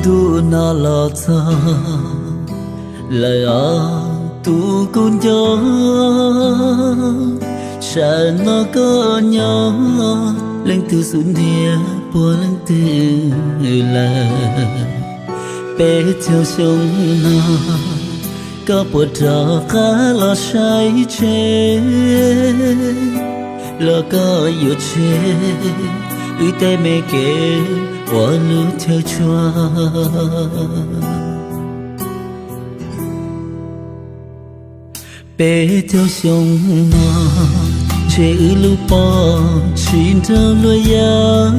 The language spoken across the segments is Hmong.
Hnub no los txog lawm os tus kuv nco, sawv no koj nyob, leej twg xub ntiag puag leej twg lawm. Peb caug xyoo no koj puas rov qab los saib tsev, los koj yuav tseg wb tej me kev ua lub chaw tshua. Peb caug xyoo no ntshe wb lub poj tsis nrog luag yam,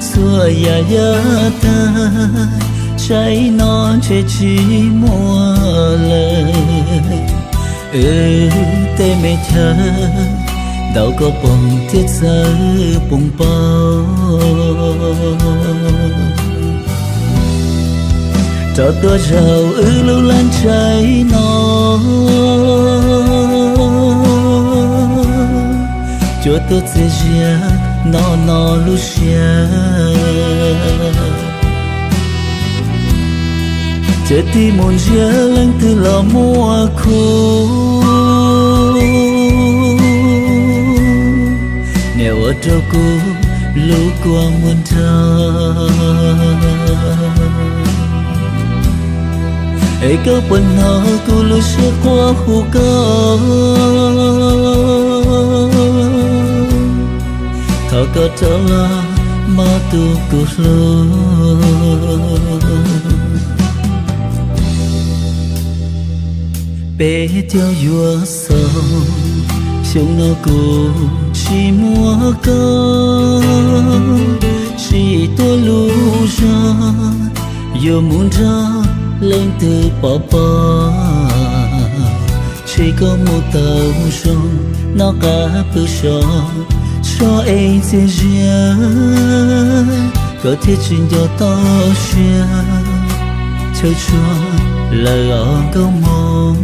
txhua yam yam tag, tsaib no ntshe tsis muaj lawm. Wb tej me chaw ntau koj pom thiab txawj poob pob. Rov tuaj zaum wb lub laj tsaib no, cuab tuaj txias zias no no lub siab. Ces tig mus ntsia leej twg los muaj khuv, niam ua rau kuv lub kua muag nrog. Es koj puas hnov kuv lub siab quaj hu koj? Thov koj rov los mog tus kuv hlub. Peb caug yuav xaus, xyoo no kuv tsis muaj koj, tsis tuaj lub zog, yuav mus nrog leej twg pov pob. Ntshe koj mus tau zoo, noj qab pw so, so es txias zias, koj thiaj tsis nco toj siab, chaw tshua lawm os nkauj mog.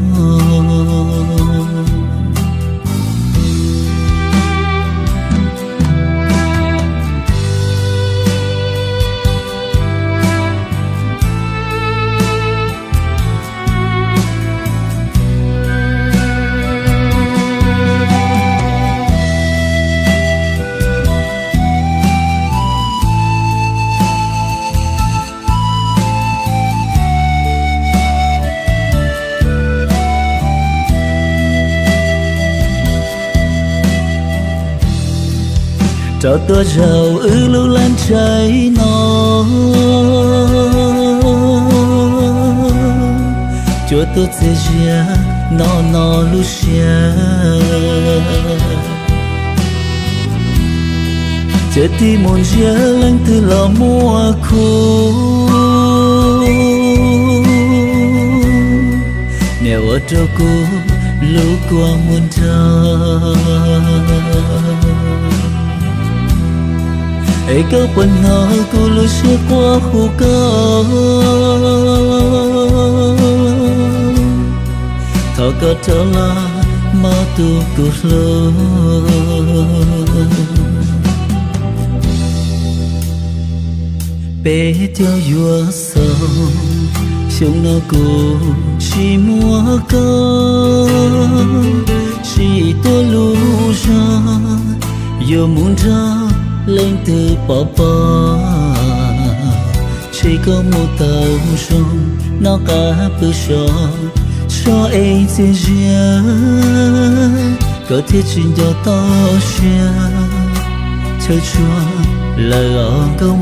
Rov tuaj zaum wb lub laj tsaib no, cuab tuaj txias zias no no lub siab. Ces tig mus ntsia leej twg los muaj khuv, niam ua rau kuv lub kua muag nrog. Es koj puas hnov kuv lub siab quaj hu koj? Thov koj rov los mog tus kuv hlub. Peb caug yuav xaus, xyoo no kuv tsis muaj koj, tsis tuaj lub zog, yuav mus nrog leej twg pov pob. Ntshe koj mus tau zoo, noj qab pw so, so es txias zias, koj thiaj tsis nco toj siab, chaw tshua lawm os nkauj